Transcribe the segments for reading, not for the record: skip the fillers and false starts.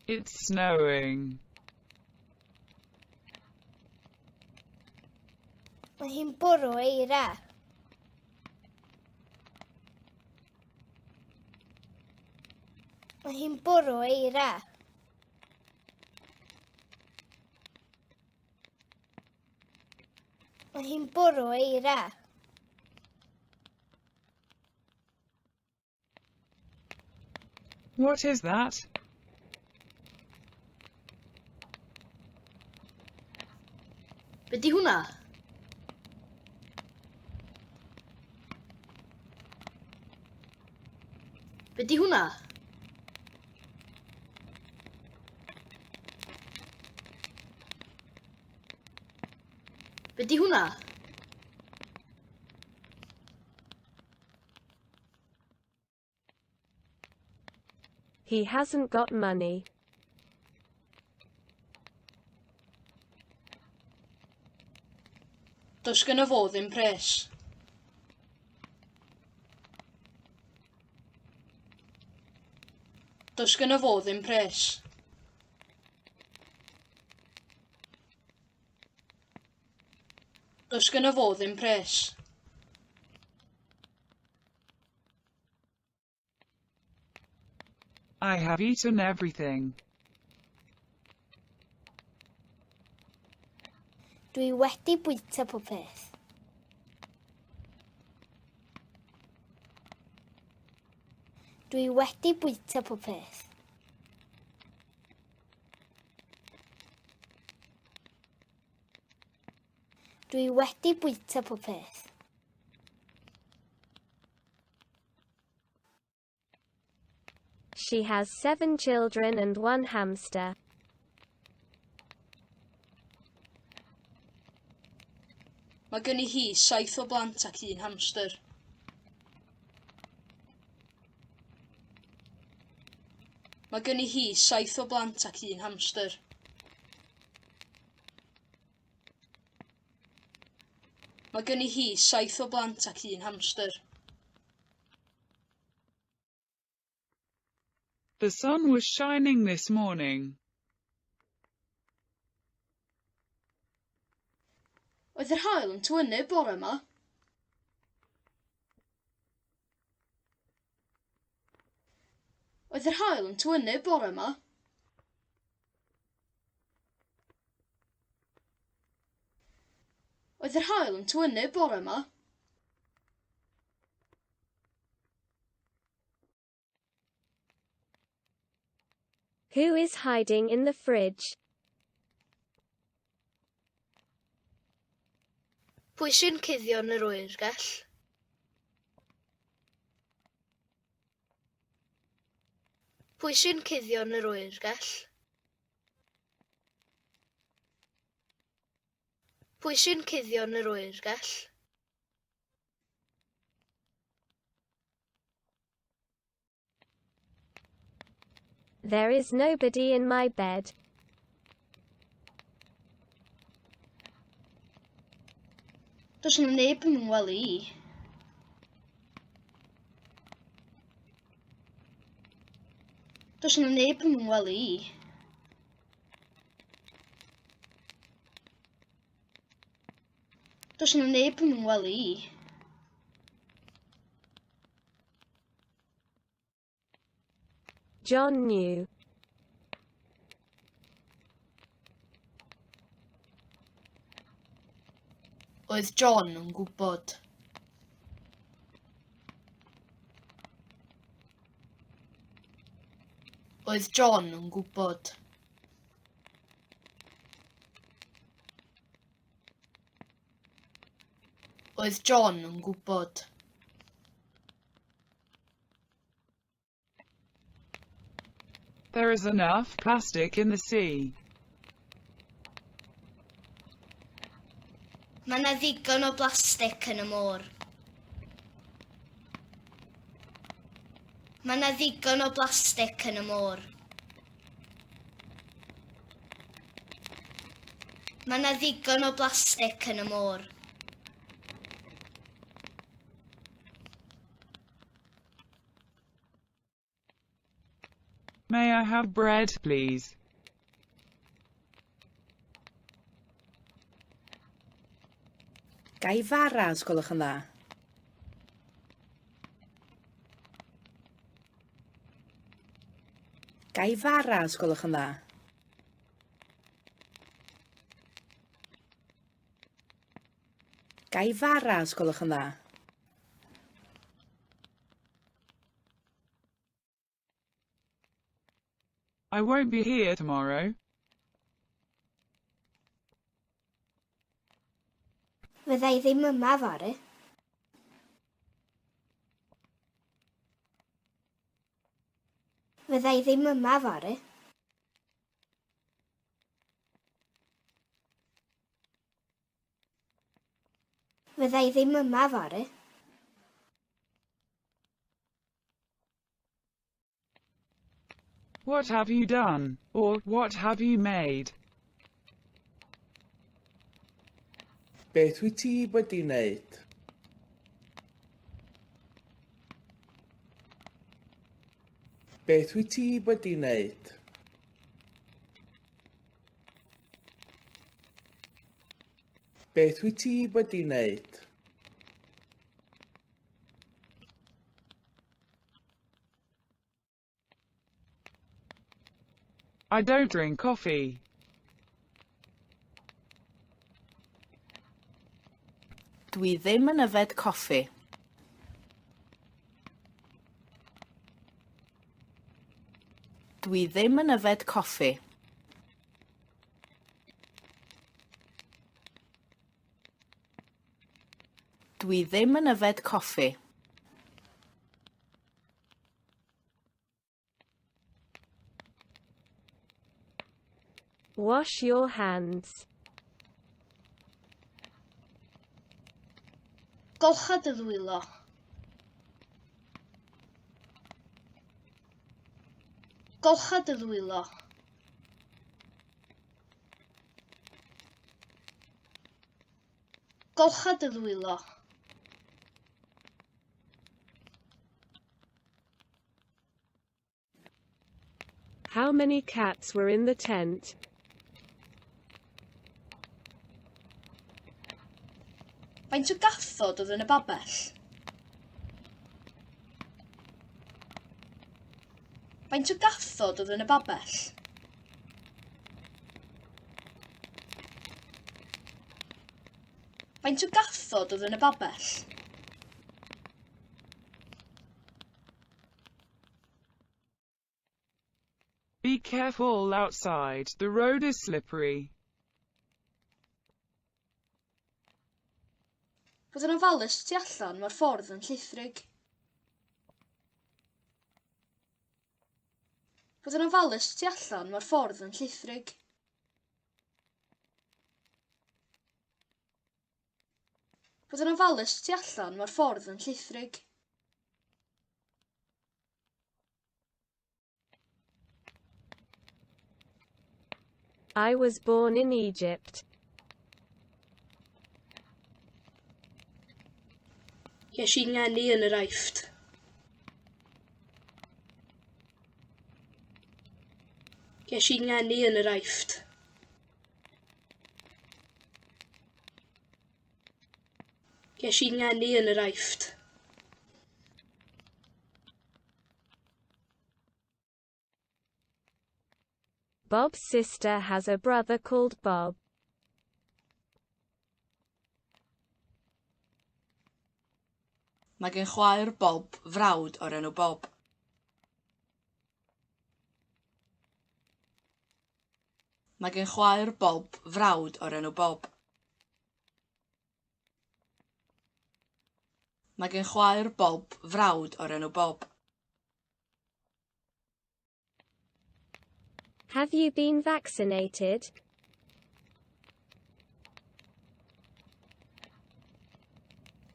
It's snowing. Mae hi'n bwrw eira. Mae hi'n bwrw eira. Mae hi'n bwrw eira. What is that? Be di hwnna? Be di hwnna? Be di hwnna? He hasn't got money. Does gynno fo ddim pres. Does gynno fo ddim pres. Does gynno fo ddim pres. I have eaten everything. Dwi wedi bwyta popeth. Dwi wedi bwyta popeth. Dwi wedi bwyta popeth. She has seven children and one hamster. Mae gynni hi saith o blant ac un hamster. Mae gynni hi saith o blant ac un hamster. Mae gynni hi saith o blant ac un hamster. The sun was shining this morning. Oedd yr haul yn tywynnu bore yma? Oedd yr haul yn tywynnu bore yma? Oedd yr haul yn tywynnu bore yma? Who is hiding in the fridge? Pwy sy'n cuddio yn yr oergell? Pwy sy'n cuddio yn yr oergell? Pwy sy'n cuddio yn yr oergell? There is nobody in my bed. Does yna neb yn fy ngwely i. Does yna neb yn fy ngwely i. Does yna neb yn fy ngwely i. John knew. Oedd John yn gwybod. Oedd John yn gwybod. Oedd John yn gwybod. There is enough plastic in the sea. Mae yna ddigon o blastig yn y môr. Mae yna ddigon o blastig yn y môr. Mae yna ddigon o blastig yn y môr. May I have bread, please? Ga i fara, os gwelwch yn dda? Ga i fara, os gwelwch yn dda? Ga i fara, os gwelwch yn dda? I won't be here tomorrow. Fydda i ddim yma fory. Fydda i ddim yma fory. Fydda i ddim yma fory. What have you done? Or, what have you made? Beth wyt ti wedi wneud? Beth wyt ti wedi wneud? Beth wyt ti wedi wneud? I don't drink coffee. Dwi ddim yn yfed coffi. Dwi ddim yn yfed coffi. Dwi ddim yn yfed coffi. Wash your hands. Golcha dy ddwylo. Golcha dy ddwylo. Golcha dy ddwylo. How many cats were in the tent? Faint o gathod oedd yn y babell? Faint o gathod oedd yn y babell? Faint o gathod oedd yn y babell? Be careful outside, the road is slippery. Bod yn ofalus tu allan, mae'r ffordd yn llithrig. Bod yn ofalus tu allan, mae'r ffordd yn llithrig. Bod yn ofalus tu allan, mae'r ffordd yn llithrig. I was born in Egypt. Ges i ngeni yn yr Aifft. Ges i ngeni yn yr Aifft. Ges i ngeni yn yr Aifft. Bob's sister has a brother called Bob. Mae gen chwaer Bob frawd o'r enw Bob. Mae gen chwaer Bob frawd o'r enw Bob. Mae gen chwaer Bob frawd o'r enw Bob. Have you been vaccinated?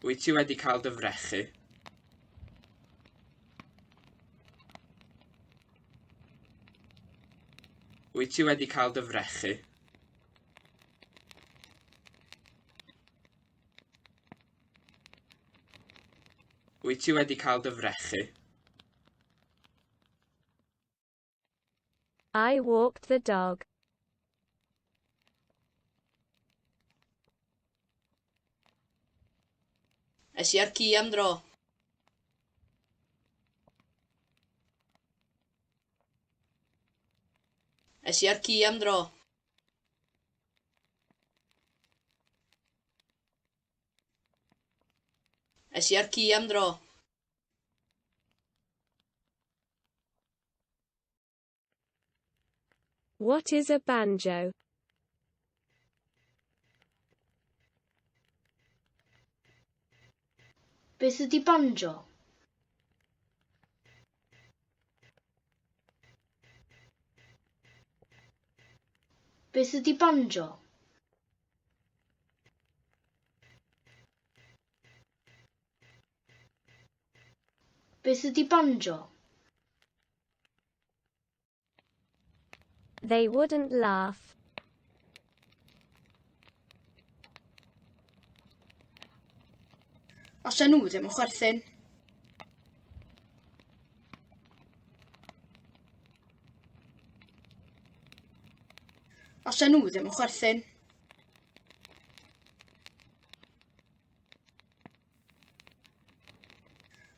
Wyt ti wedi cael dy frechu? Wyt ti wedi cael dy frechu? Wyt ti wedi cael dy frechu? I walked the dog. Es i â'r ci am dro. Es i â'r ci am dro. Es i â'r ci am dro. What is a banjo? Beth ydy banjo? Beth ydy banjo? Beth ydy banjo? They wouldn't laugh. Os nhw ddim yn chwerthin. Os nhw ddim yn chwerthin.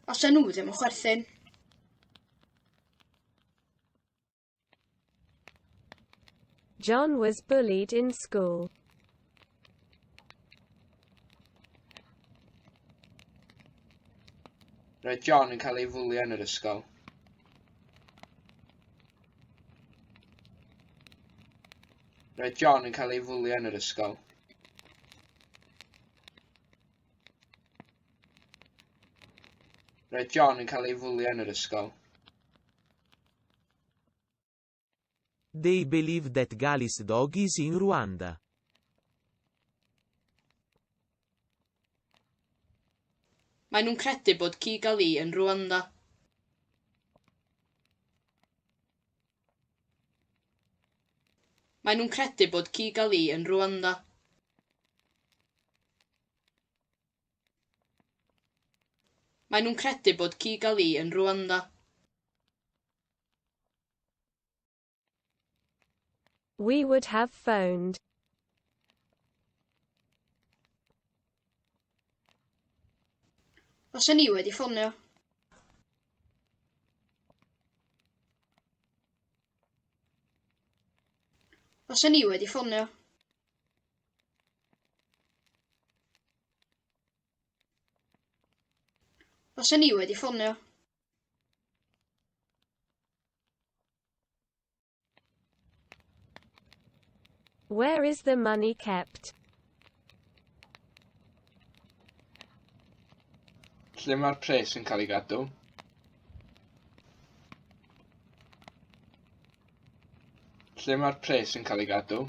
Os nhw ddim yn chwerthin. John was bullied in school. Roedd John yn cael ei fwlio yn yr ysgol. Roedd John yn cael ei fwlio yn yr ysgol. Roedd John yn cael ei fwlio yn yr ysgol. They believe that Gali's dog is in Rwanda. Maen nhw'n credu bod ci Gali yn Rwanda. Maen nhw'n credu bod ci Gali yn Rwanda. Maen nhw'n credu bod ci Gali yn Rwanda. We would have phoned. Fysen ni wedi ffonio. Fysen ni wedi ffonio. Fysen ni wedi ffonio. Where is the money kept? Lle mae'r pres yn cael ei gadw? Lle mae'r pres yn cael ei gadw?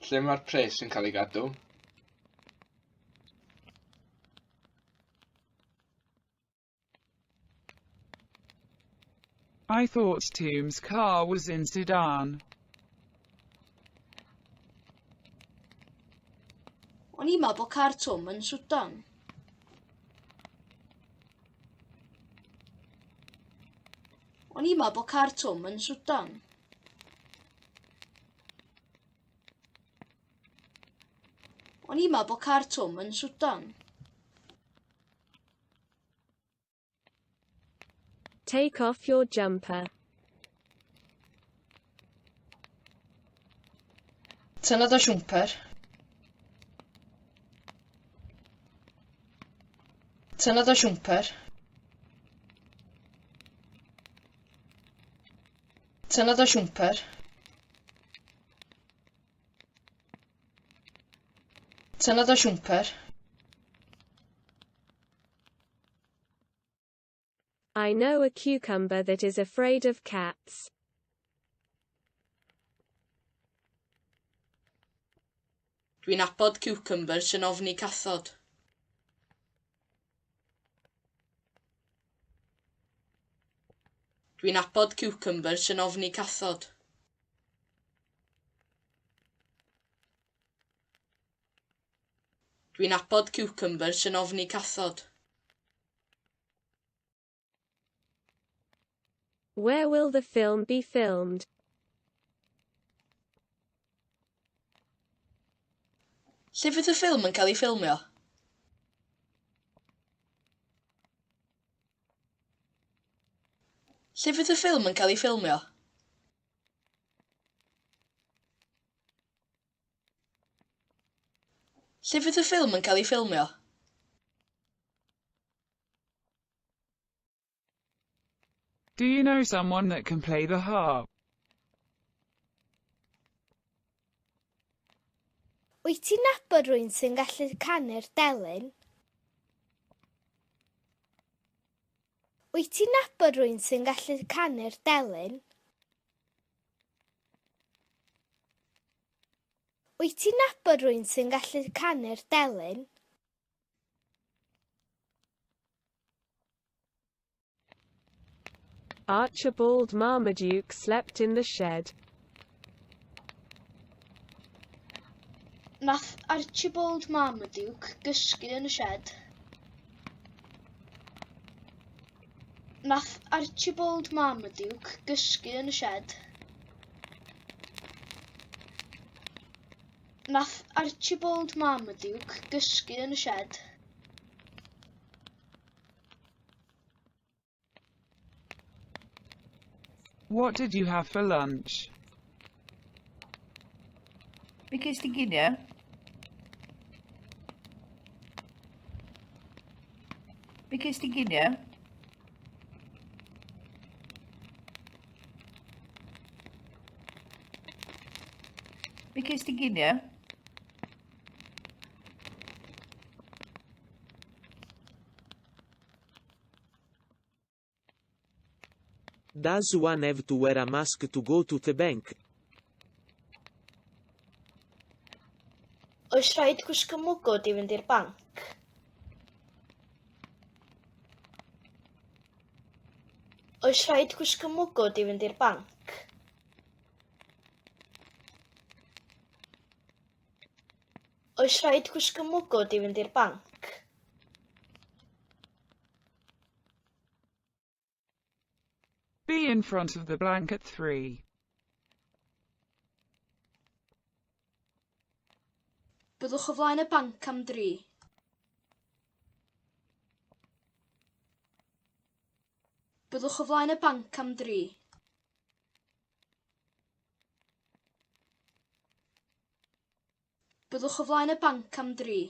Lle mae'r pres yn cael ei gadw? I thought Tom's car was in Sudan. O'n i'n meddwl bod car Twm yn Swdan. O'n i'n meddwl bod car Twm yn Swdan. O'n i'n meddwl bod car Twm yn Swdan. Take off your jumper. Tynna dy siwmper. Tynna dy siwmper. Tynna dy siwmper. Tynna dy siwmper. I know a cucumber that is afraid of cats. Dwi'n nabod ciwcymbyr sy'n ofni cathod. Dwi'n nabod ciwcymbyr sy'n ofni cathod. Dwi'n nabod ciwcymbyr sy'n ofni cathod. Where will the film be filmed? Lle fydd y ffilm yn cael ei ffilmio? Lle fydd y ffilm yn cael ei ffilmio? Lle fydd y ffilm yn cael ei ffilmio? Do you know someone that can play the harp? Wyt ti'n nabod rhywun sy'n gallu canu'r delyn? Wyt ti'n nabod rhywun sy'n gallu canu'r delyn? Wyt ti'n nabod rhywun sy'n gallu canu'r delyn? Archibald Marmaduke slept in the shed. Nath Archibald Marmaduke gysgu yn y sied. Nath Archibald Marmaduke gysgu yn y sied. Nath Archibald Marmaduke gysgu yn y sied. What did you have for lunch? Be ges ti ginio? Be ges ti ginio? Be ges ti ginio? Does one have to wear a mask to go to the bank? Oes rhaid gwisgo mwgwd i fynd i'r banc? Oes rhaid gwisgo mwgwd i fynd i'r banc? Oes rhaid gwisgo mwgwd i fynd i'r banc? Be in front of the blank at 3. Byddwch o flaen y banc am dri. Byddwch o flaen y banc am dri. Byddwch o flaen y banc am dri.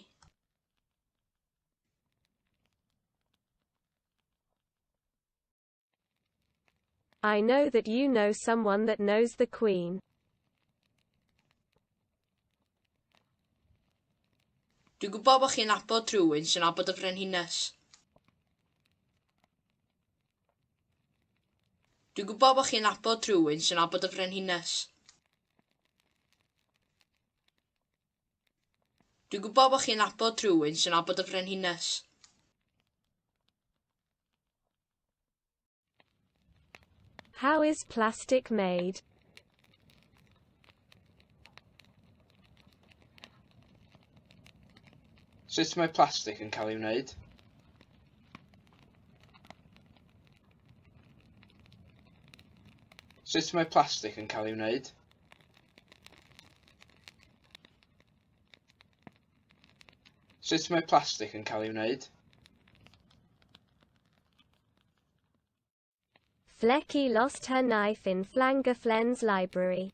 I know that you know someone that knows the Queen. Dwi'n gwybod bod chi'n nabod rhywun sy'n nabod y Frenhines. Dwi'n gwybod bod chi'n nabod rhywun sy'n nabod y Frenhines. Dwi'n gwybod bod chi'n nabod rhywun sy'n nabod y Frenhines. How is plastic made? Sut mae plastig yn cael ei wneud? Sut mae plastig yn cael ei wneud? Sut mae plastig yn cael ei wneud? Flecky lost her knife in Llangollen's library.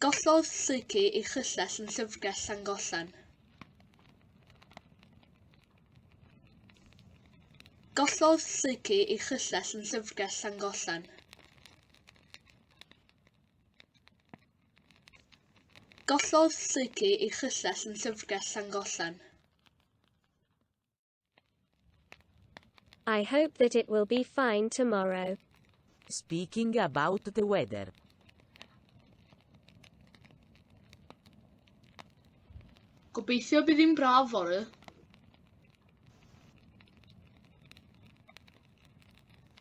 Gollodd Lleucu ei chyllell yn llyfrgell Llangollen. Gollodd Lleucu ei chyllell yn llyfrgell Llangollen. Gollodd Lleucu ei chyllell yn llyfrgell Llangollen. I hope that it will be fine tomorrow. Speaking about the weather. Gobeithio bydd hi'n braf fory.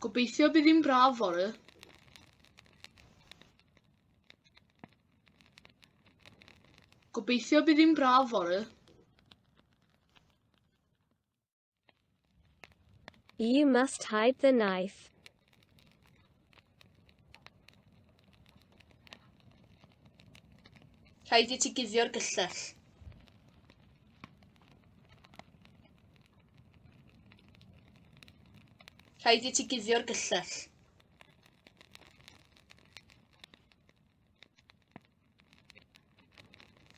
Gobeithio bydd hi'n braf fory. Gobeithio bydd hi'n braf fory. You must hide the knife. Rhaid i ti guddio'r gyllell. Rhaid i ti guddio'r gyllell.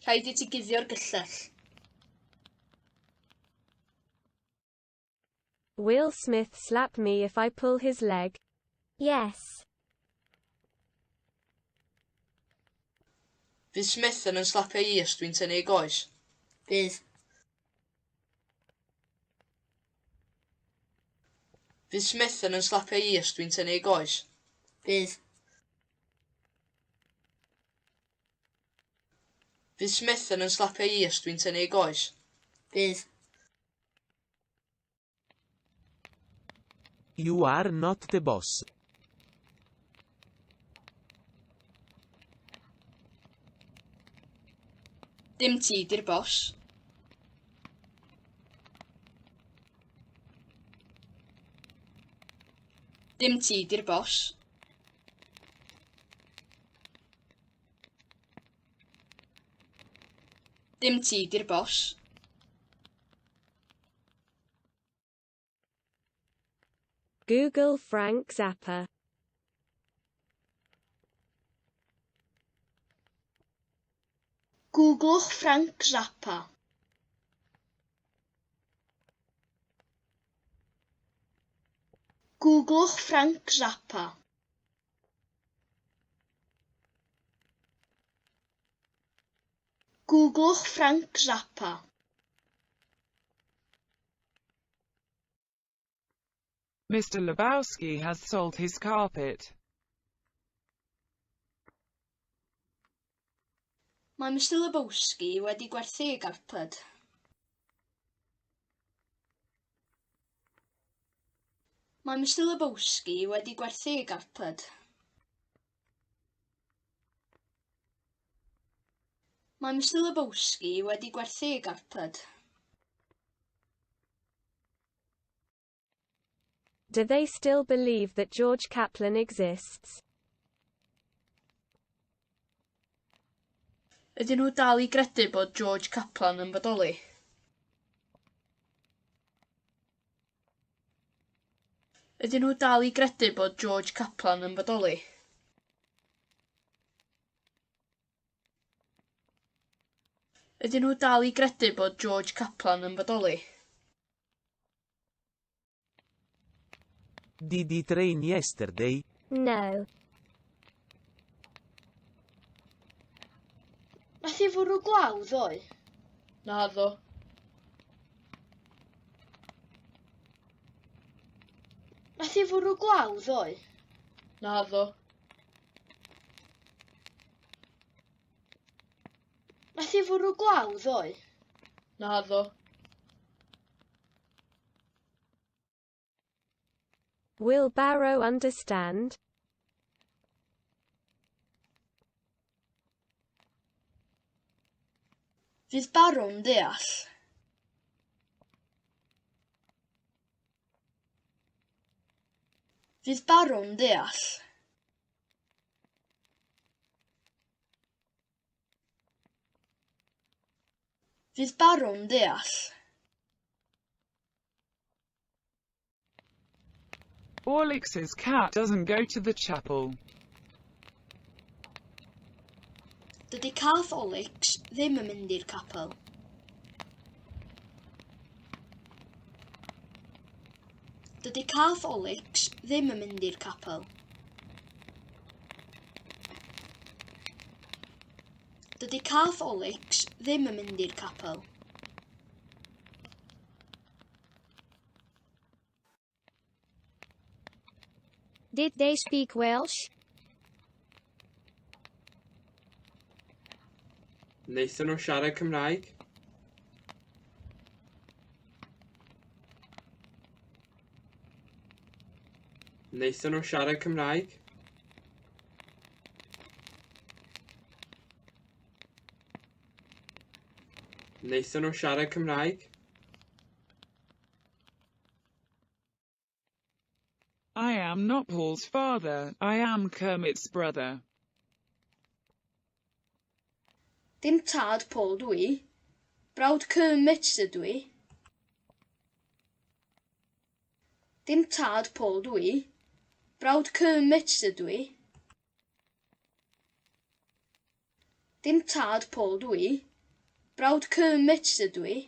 Rhaid i ti guddio'r gyllell. Will Smith slap me if I pull his leg? Yes. Fydd Smith yn 'y slapio i os dwi'n tynnu ei goes? Bydd. Fydd Smith yn 'y slapio i os dwi'n tynnu ei goes? Bydd. Fydd Smith yn 'y slapio i os dwi'n tynnu ei goes? Bydd. You are not the boss. Dim ti 'di'r bos. Dim ti 'di'r bos. Dim ti 'di'r bos. Google Frank Zappa. Googlwch Frank Zappa. Googlwch Frank Zappa. Googlwch Frank Zappa. Mr. Lebowski has sold his carpet. Mae Mr Lebowski wedi gwerthu ei garped. Mae Mr Lebowski wedi gwerthu ei garped. Mae Mr Lebowski wedi gwerthu ei garped. Do they still believe that George Kaplan exists? Ydyn nhw dal i gredu bod George Kaplan yn bodoli? Ydyn nhw dal i gredu bod George Kaplan yn bodoli? Ydyn nhw dal i gredu bod George Kaplan yn bodoli? Did it rain yesterday? No. Nath hi fwrw glaw ddoe? Naddo. Nath hi fwrw glaw ddoe? Naddo. Nath hi fwrw glaw ddoe? Naddo. Will Barrow understand? Fydd Barrw'n deall? Fydd Barrw'n deall? Fydd Barrw'n deall? Orlix's cat doesn't go to the chapel. Dydy cath Olix ddim yn mynd i'r capel. Dydy cath Olix ddim yn mynd i'r capel. Dydy cath Olix ddim yn mynd i'r capel. Did they speak Welsh? Wnaethon nhw siarad Cymraeg? Wnaethon nhw siarad Cymraeg? Wnaethon nhw siarad Cymraeg? not Paul's father, I am Kermit's brother. Dim tad Paul dw i. Brawd Kermit ydw i. Dim tad Paul dw i. Brawd Kermit ydw i. Dim tad Paul dw i. Brawd Kermit ydw i.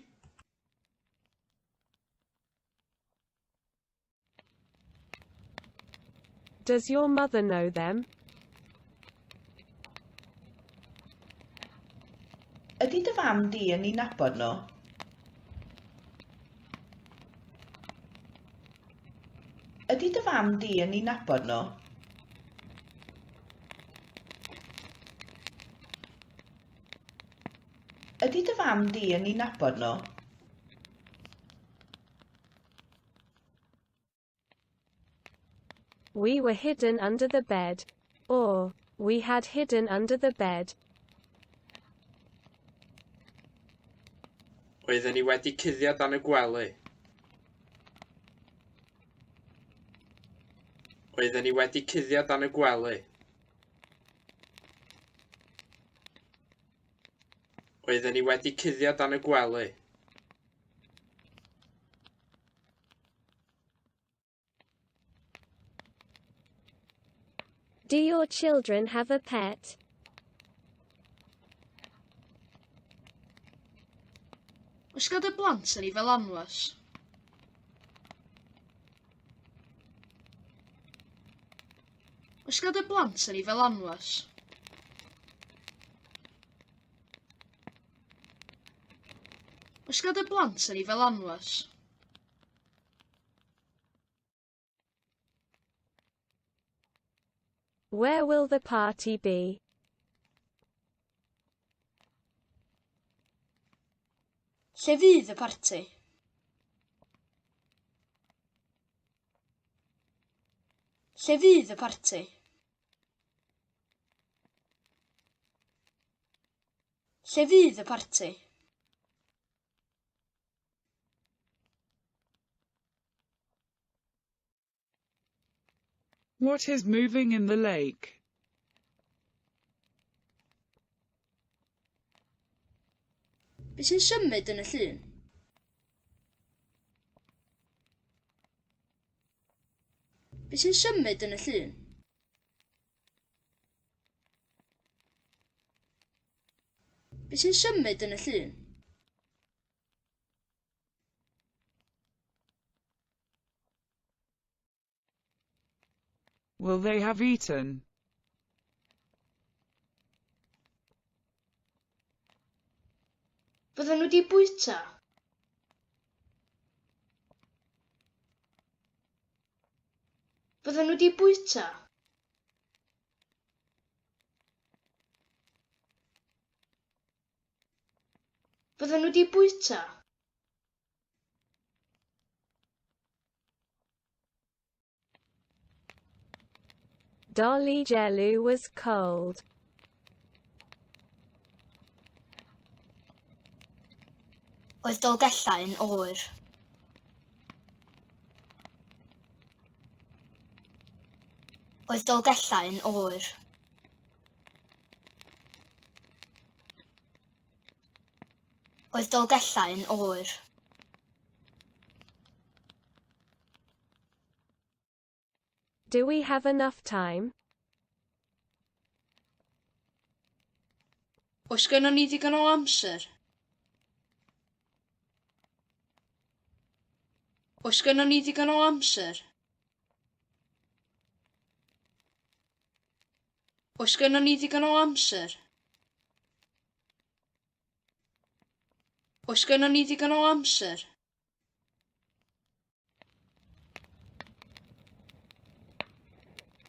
Does your mother know them? Ydy dy fam di yn eu nabod nhw? Ydy dy fam di yn eu nabod nhw? Ydy dy fam di yn eu nabod nhw? We were hidden under the bed. Or, we had hidden under the bed. Oedden ni wedi cuddio dan y gwely. Oedden ni wedi cuddio dan y gwely. Oedden ni wedi cuddio dan y gwely. Do your children have a pet? Oes gan dy blant anifail anwes? Oes gan dy blant anifail anwes? Oes gan dy blant anifail anwes? Where will the party be? Lle fydd y parti? Lle fydd y parti? Lle fydd y parti? What is moving in the lake? Be sy'n symud yn y llyn? Be sy'n symud yn y llyn? Be sy'n symud yn y llyn? Will they have eaten? Fydden nhw wedi bwyta? Fydden nhw wedi bwyta? Fydden nhw wedi bwyta? Dolly Jellu was cold. Oedd Dolgellau yn oer. Oedd Dolgellau yn oer. Oedd Dolgellau yn oer. Do we have enough time? Oes gynnon ni ddigon o amser? Oes gynnon ni ddigon o amser? Oes gynnon ni ddigon o amser? Oes gynnon ni ddigon o amser?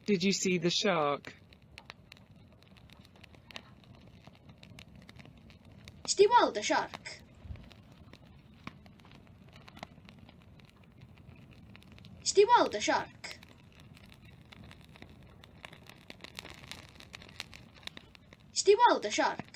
Did you see the shark? Nes di weld y siarc? Nes di weld y siarc? Nes di weld y siarc?